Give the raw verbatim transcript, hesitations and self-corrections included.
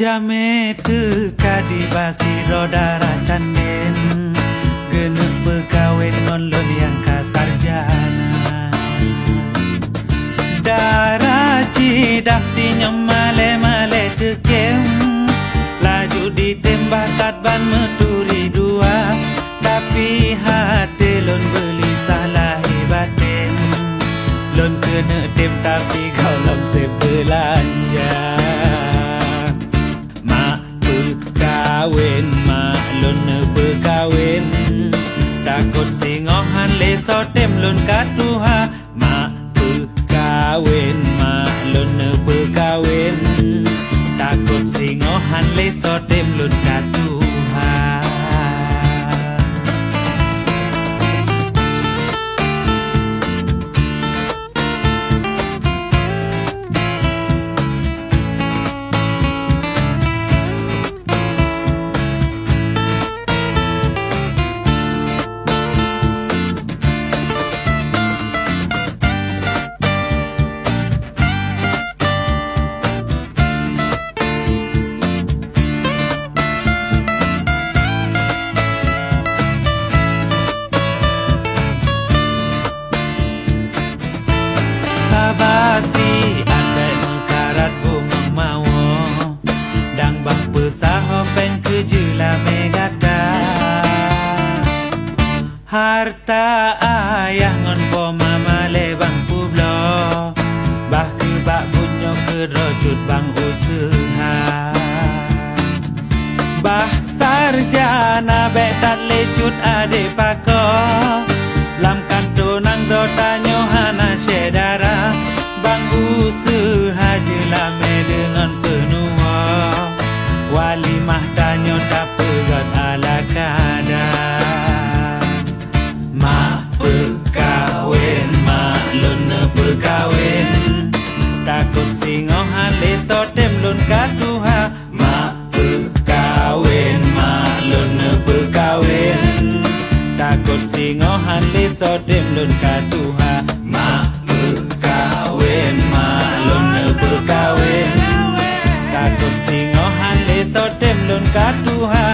Damé teuka diba sidroe dara candén, geuneuk peukawen ngon lôn nyang ka sarjana. Dara jidah sinyom malée-malée teukém, laju ditém bakat ban meuturi dua. Tapi até lôn beulisah lahé batén, lôn keuneuk tém tapi gohlom sép beulanja. Mak peukawen, mak lôn neupeukawen, takot singoh han lé soe tém lôn ka tuha. Mak peukawen, mak lôn neupeukawen, takot singoh han lé soe tém lôn ka tuha. Saba si até meukarat bungong mawö, dang bang peusaho péng keu jeulamé gata. Harta ayah ngon po mama lé bang peubloe, bah keu bak buet nyoe keudroe cut bang useuha. Bah sarjana bék that lé cut adé pakoe, lam kantô nanggroe tanyoe hana syedara, bang useuha jeulamé deungon peunuwoe, walimah tanyoe tapeugöt ala kada. Mak peukawen, mak lôn neupeukawen, takot singoh han lé soe tém lôn ka tuha. Mak peukawen, mak lôn neupeukawen, takot singoh han lé soe tém lôn ka tuha. Mak peukawen, mak lôn neupeukawen, takot singoh han lé soe tém lôn ka tuha.